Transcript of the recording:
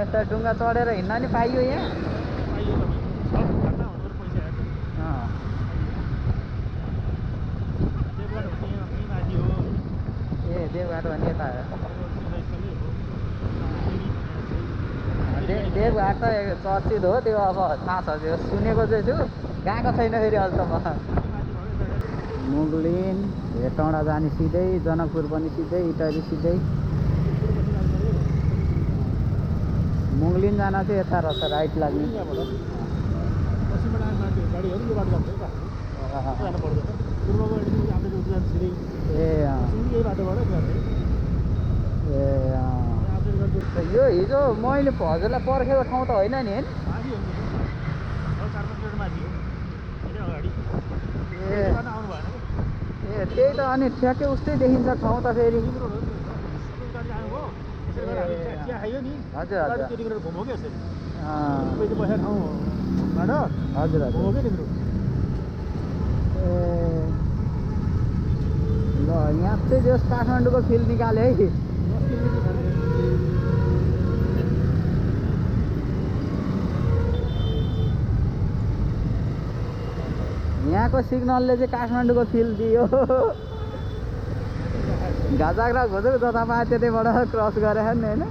त डुङ्गा चढेर हिँड्न नि पाइयो यहाँ ए देवघाट भने यता देवघाट त चर्चित हो त्यो अब थाहा छ त्यो सुनेको चाहिँ छु गएको छैन फेरि अहिलेसम्म मुगलिन हेटौँडा जाने सिधै जनकपुर पनि सिधै इटरी सिधै मुगलिन जान चाहिँ यता रहेछ राइट लाग्ने यो हिजो मैले हजुरलाई पर्खेको ठाउँ त होइन नि ए त्यही त अनि ठ्याक्कै उस्तै देखिन्छ ठाउँ त फेरि हजुर हजुर हजुर ल यहाँ चाहिँ जस काठमाडौँको फिल निकाल्यो है यहाँको सिग्नलले चाहिँ काठमाडौँको फिल दियो घाजाग्रा घोजुर जता पायो त्यतैबाट क्रस गरेर नि होइन